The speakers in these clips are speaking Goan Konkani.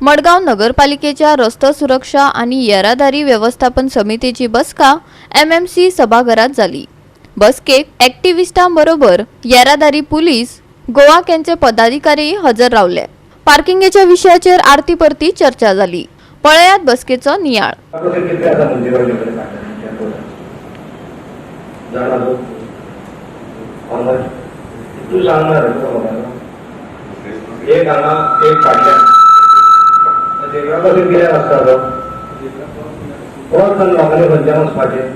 मडगांव नगरपालिकेच्या रस्तो सुरक्षा आनी येरादारी वेवस्थापन समितीची बसका एमएमसी सभाघरात जाली. बसकेक ॲक्टिव्हिस्टां बरोबर येरादारी पुलीस, गोवा कॅनचे पदाधिकारी हजर रावले. पार्किंगेच्या विशयाचेर आरती परती चर्चा जाली. पळयात बसकेचो नियाळ. कशें कितले आसा म्युन्सिपालिटी कडेन जाणा तूं? How much तूं सांगणार रे, तुका खबर आसा. एक हांगा, एक फाटल्यान. झेब्रा क्रॉसिंग कित्याक आसता? तो क्रॉस जावन लोकांनी खंयच्यान वचपाचें?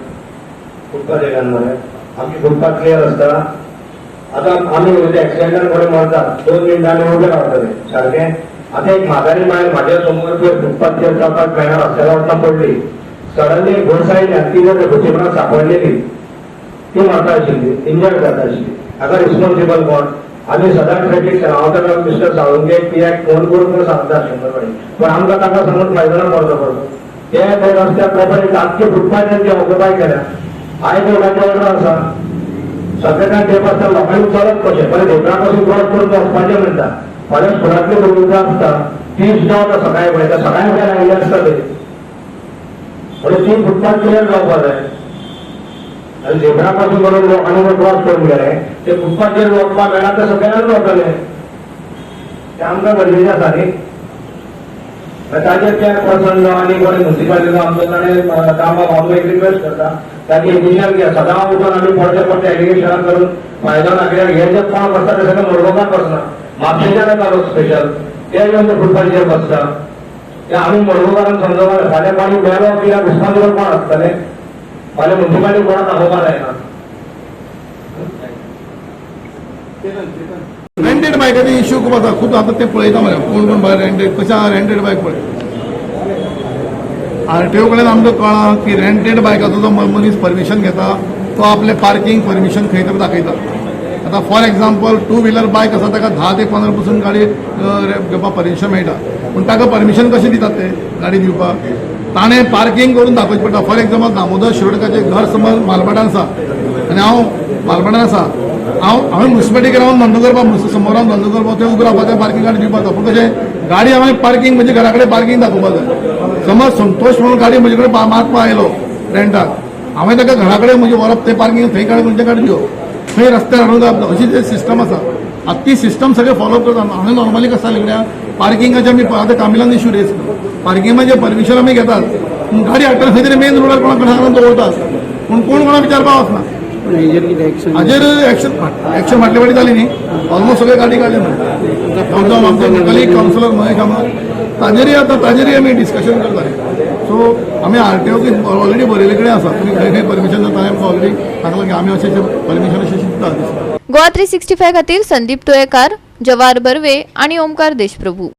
फुटपाथ येयल्यान मरे आमची फुटपाथ क्लियर आसता. आतां आमी एक्सिडेंटान कोणी मरतात, 2 मिनटांनी उबे रावतले सारकें. आतां एक म्हातारी बायल म्हाज्या समोर पळय फुटपाथचेर चलपाक मेळना, रस्त्यार वतना पडली. सडनली एक घोस आयली आनी ती जर घोशीपणाक सापडलेली, ती मरता आशिल्ली, इंजर्ड जाता आशिल्ली. हाका रिस्पॉन्सिबल कोण? आमी सदांच ट्रॅफिक, हांव ताका मिस्टर साळुंके पियाक फोन करून पण सांगता 100 फावटी, पण आमकां ताका सांगून फायदो ना. पडतो पडतो ते ते रस्त्यार प्रॉपर आख्खे फुटपाथ तेंचे ऑक्युपाय केल्या. हायकोर्टाची ऑर्डर आसा. सगळे तेप आसता. लोकांनी चलत कशें? बरें, झेब्रा पासून क्रॉस करून वचपाचें म्हणटा. फाल्यां स्कुलांतली भुरगीं आसता, ती सुद्दां वता सकाळी पळयता, सकाळी फुडें आयिल्ले आसता ते. म्हणून ती फुटपाथ क्लियर जावपा जाय. आनी झेब्रा पासून करून लोकांनी क्रॉस करून गेले, ते फुटपाथचेर वचपाक मेळना, ते सगळ्यांक वतले. ते आमकां गरजेचें आसा न्ही. ताजेर त्या पर्सन आनी कोणी म्युन्सिपालिटीचो आमचो, ताणें कामाक हांव एक रिक्वेस्ट करता, ताची इनिशियल घे. सदां उठून आमी पडते पडते एलिगेशनां करून फायदो ना. कित्याक हे जे कोण बसता, ते सगळे मडगांवकार बसना, म्हापशेच्यान येता लोक स्पेशल. ते येवन ते फुटपाथचेर बसता. ते आमी मडगांवकारांक समजोवपाक जाय. फाल्यां कोणी मेलो कित्याक रिस्पॉन्सिबल कोण आसतले? फाल्यां म्युन्सिपालिटी कोणाक दाखोवपाक जायना. रेंटेड बायकाचे इश्यू खूब आसा, खूब. आतां ते पळयता मरे, कोण कोण भायर रेंटेड कशें आहा. रेंटेड बायक पळय, आरटीओ कडेन आमकां कळ्ळां की रेंटेड बायकाचो जो मनीस परमिशन घेता, तो आपलें पार्किंग परमिशन खंय तरी दाखयता. आतां for example, two wheeler bike आसा, ताका 10 ते 15 पसून गाडी घेवपाक परमिशन मेळटा. पूण ताका परमिशन कशें दितात ते गाडी दिवपाक? ताणें पार्किंग करून दाखोवचें पडटा. फॉर एक्झाम्पल, दामोदर शिरोडकाचें घर समज मालभाटान आसा आनी हांव मालभाटान आसा, हांवें म्युन्सिपालिटीक रावन धंदो करपाक, समोर रावन धंदो करपाक, थंय उबो रावपाक, पार्किंग गाडी दिवपाक जाय. पूण कशें गाडी हांवें पार्किंग म्हणजे घरा कडेन पार्किंग दाखोवपाक जाय. समज संतोष म्हणून गाडी म्हजे कडेन मारपाक आयलो रेंटाक, हांवें ताका घरा कडेन म्हजे व्हरप, थंय पार्किंग थंय काडून खंयच्या गाडी दिवप, थंय रस्त्यार हाडून जाप, अशी ते सिस्टम आसा. आतां ती सिस्टम सगळे फॉलो करता. हांवें नॉर्मली कसं जालें कित्याक पार्किंगाचे आमी आतां कामिलान इश्यू रेज, पार्किंगाचे परमिशन आमी घेतात, पूण गाडी हाडटना खंय तरी मेन रोडार कोणा कडेन दवरतात, पूण कोण कोणा विचारपाक वचना. पण हेजेर कितें एक्शन? हाजेर एक्शन, एक्शन फाटले फाटी जाली न्ही. ऑलमोस्ट सगळे गाडी काडले म्हणून आमचो कलीग कावन्सिलर महेश कामत, ताजेरय आतां ताजेरय आमी डिस्कशन करताले. सो आमी आरटीओ ऑलरेडी बरयले कडेन आसा, तुमी खंय खंय परमिशन जाता, आमकां ऑलरेडी सांगलां की आमी अशें परमिशन अशें दिता. गोवा 365 खातीर संदीप तुयेकार, जवाहर बर्वे आणि ओमकार देशप्रभू.